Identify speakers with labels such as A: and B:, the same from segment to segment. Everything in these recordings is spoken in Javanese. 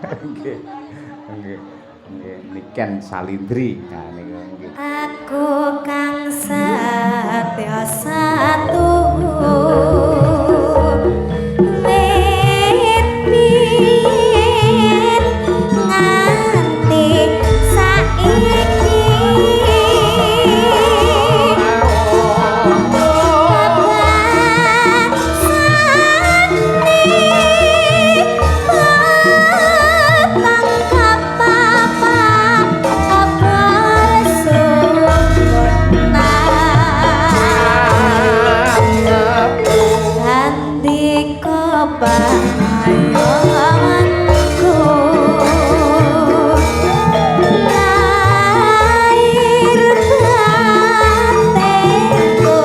A: Nggih. Nggih. Nggih, Niken Salindri. Nah niku nggih.
B: Aku kang setya satu wit biyen nganti saiki. Kabasane petang kapapat kabar sumpah andika pangayomanku lahir batinku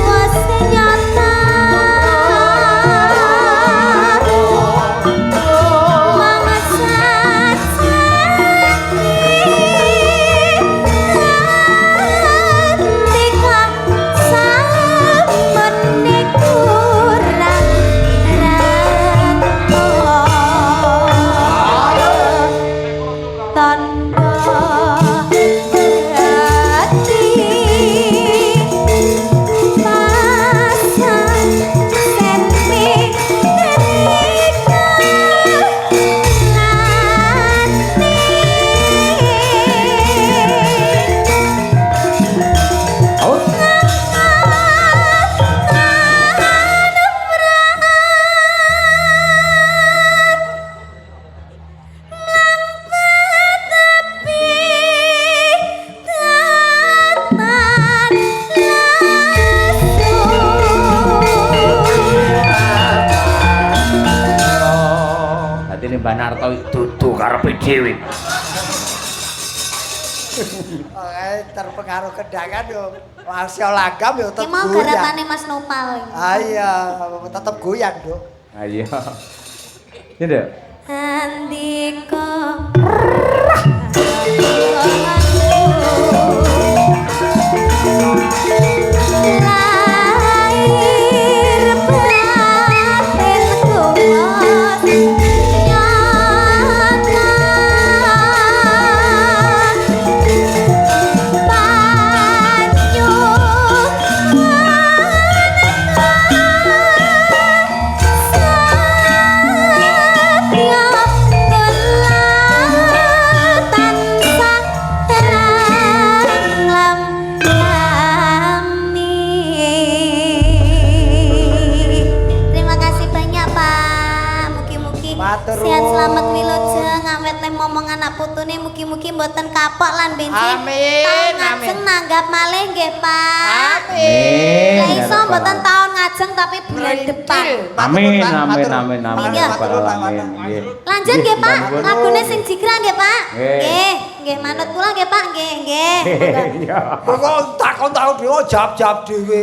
B: wis nyata mung sajane andika samene kurang retno tandha ati pasang semi rika nate.
A: Oh. Dadi Mbah Narto dudu karepe dhewe.
C: Terpengaruh kendangan yo. Masih langgam yo
B: Ki
C: tetep
B: mau
C: goyang.
B: garapane Mas Nopal iki.
C: Ah iya, tetep goyang, Nduk.
A: Ah iya. Ini Nduk.
B: Andika lahir batinku wis nyata Satya kula tansah lam lami. Terima kasih banyak, Pak. Mugi-mugi
C: Matur
B: sehat selamat
C: nuwun.
B: Wilujeng awet leh momong anak putune, mugi-mugi mboten kapok lan benjing
C: Amin,
B: taun ngajeng
C: amin.
B: Nanggap malih nggih, Pak.
A: Amin.
B: Lah
A: Ya
B: iso
A: rabbal
B: mboten
A: alamin.
B: Tahun ngajeng tapi bulan depan.
A: Amin, amin, amin, amin.
B: Iya.
A: Ya rabbal alamin. Nggih.
B: Lanjut nggih, Pak,
A: Nggih,
B: lagune sing jigrah nggih, Pak.
A: Nggih.
B: Nggih, nggih manut kula nggih, Pak, nggih, nggih.
A: Iya.
C: Kok takon-takon dhewe jawab-jawab dhewe.